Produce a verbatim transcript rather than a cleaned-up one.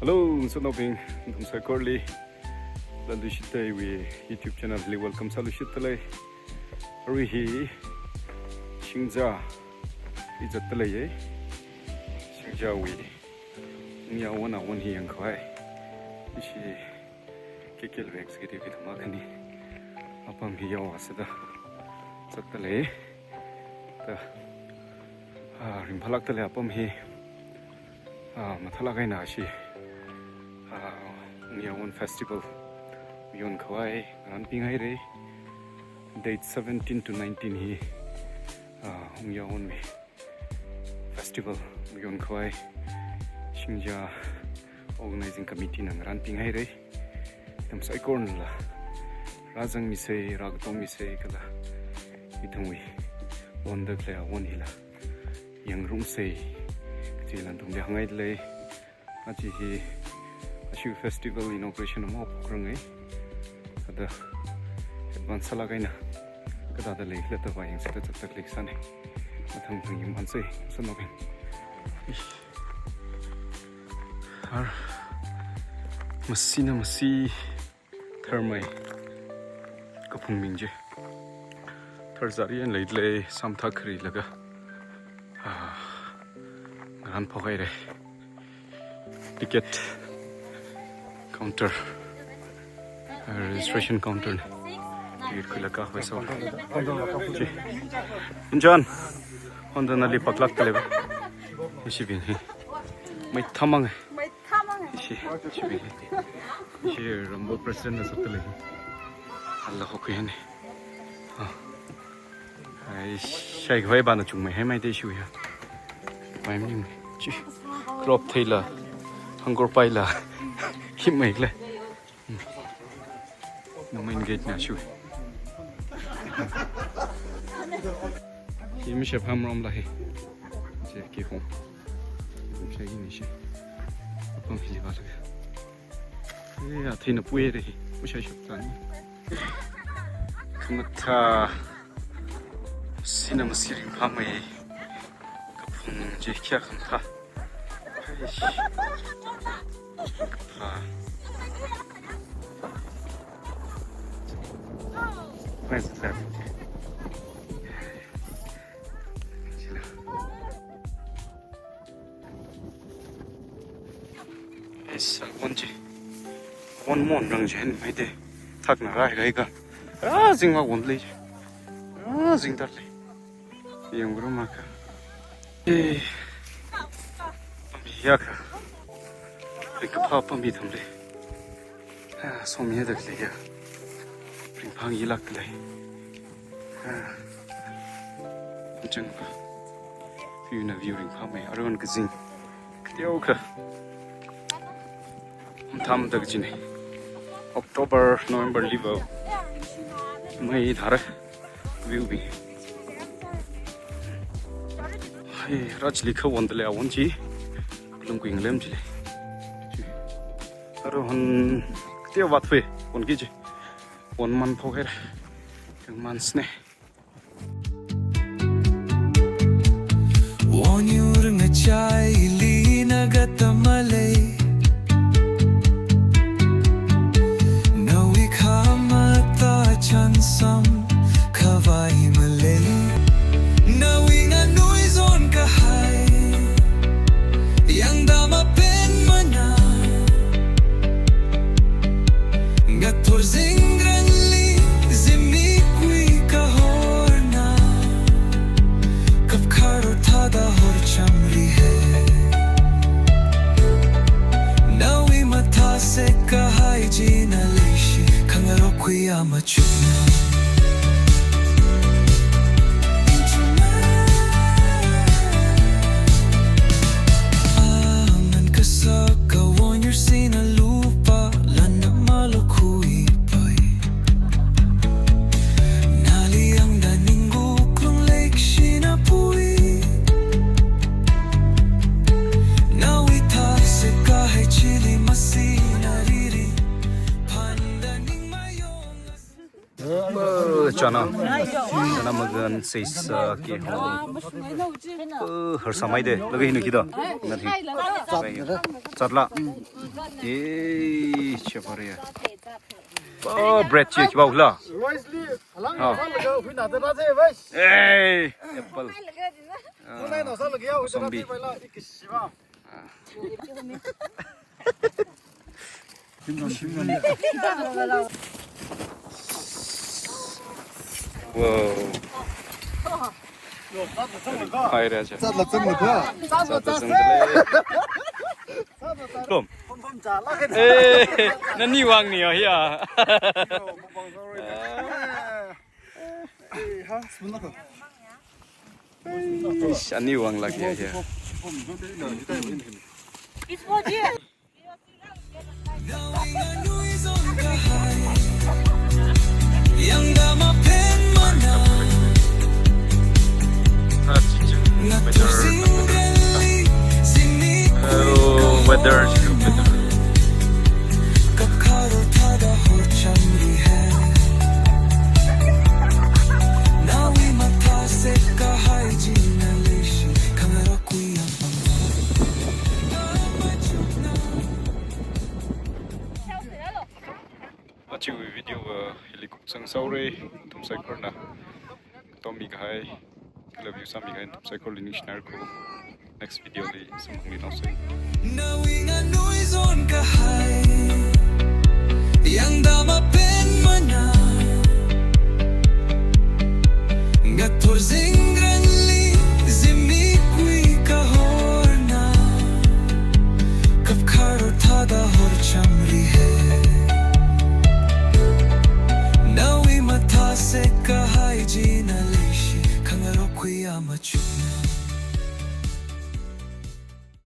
Hello, ngasotnaobing, nathum saikorali Landu Shitaiwui YouTube channel li welcome sāluishitdalei. Arui hi Shingja li zatdaleiye. Shingjawui Wungya won awon hi yangkhavai. Ishi K K L wui executive hi thumā khani apam hi yaovāsāda zatdalei. Da, ah, ringphālākdalei apam hi, ah, mathālāk eina ashi, ah, Wungya won festival mayonkhavai ngarānpinghaire. Date seventeen to nineteen hi, ah, Wungya wonwui festival mayonkhavai Shingja Organizing Committee na ngarānpinghaire. Nathum saikorala rāzangmisei, rākatongmisei kala ithumwui wonda khalei awon hila yangrumsei kachi nathumli hānghaidalei. Aja hi ashiwui festival inauguration maphokrangei. Thāda advance sālāk eina kathāda leikhala da vāyangsa da zatdalei sāne. Mathang thang yangmansei, ngasotnaobing. Ish. Har. Masina masi. Tharmei kaphung ming chi. Tharzari eina leidalei, samtha kharilaga, ah, ngarānphokhaire. Ticket counter, ah, registration counter na. Ticket khuilaga khavai sāhaora. Chi. Injan. Honda nali paklākdalei ba. Ishibing hi. Maithamang. Ishi, ishibing hi. Ishi Rambo President na zatdalei. Hala hokhuihane. Ah. Ai, shaikhavai bana chungmeihaimei de ishiwui ya. Mai ming. Chi. Crop theila, hangkor paila. Himmeikle. Hmm. Namain gate na shu. Hi mi shep ham rom la hi. Che ki hong. Ki hong shai ni shi. Apam hi ba la. Eh, athei na pui re hi. Mu shai shop tan. Khamathā. Sina masi ringphāmei. Kaphung chi kayā khamathā. Eish. Kaphā. Where's the left? Chila. Yes, awon chi. Awon monrang chi hen mai de. Thakna rai rai ka. Rāzing awon lei. Rāzing tar lei. Yangrum akha. Eh. Pamhi akha. Ringkaphā pamhi tham lei. Ah, somiya da khalei ya. Ringphāngailāk khalei. Ah. Chang. View na view ringphāmei. Aruihon kazing. Kateokha. Mathāmada kachine. October, November li va. Mai thāra. View bing. Hai, rāchili kha wondalei awon chi. Lungkuing lem chili. Aruihon kateowa thwe, won ki chi. Won manphok haira. Yangmansne. Won yur ngachaili na gata malei. Nawui khamathā chānsam khavai malei. Nawui nganui zon kahai. Yangda mapen mana. Ngathor zingranli zimikwui kahorna. Kapkharo thāda horchamri hai. Nawui mathāsek kahai china leishi. Khangarokhui ama chukna. Aman kasaka won yur sina lupa lana malokhui pai. Nali yangda ninguk lungleik shina pui. Nawui thāsek kahai chili masina riri. Phanda ningmayong. Ba, chana. Nana magan seisa ki ho. Oh, harsamaide. Laga hinu kida. Nati. Zatla. Eh, chapariya. Oh, bread chi kibao la. Hey, apple. Zombie. Wow. Hai re aja. Zatla zangla kha. Zatla zangla. Kom. Eh, nani wang ni ya. Ish, ani wang lagi ya. Oh, weather, weather. Achiwui video, uh, hili kupsang saure, nathum saikorana. Tommi kahai, love you sāmi kahai, nathum saikorali ningshinarko. Next video li samphangluinaose. Nawui nganui zon kahai, yangda mapen mana. Ngathor zingranli zimikwui kahorna, kapkhar thāda horchamri he. Nawui mathāsek kahai china leishi, khangarokwui amachuk.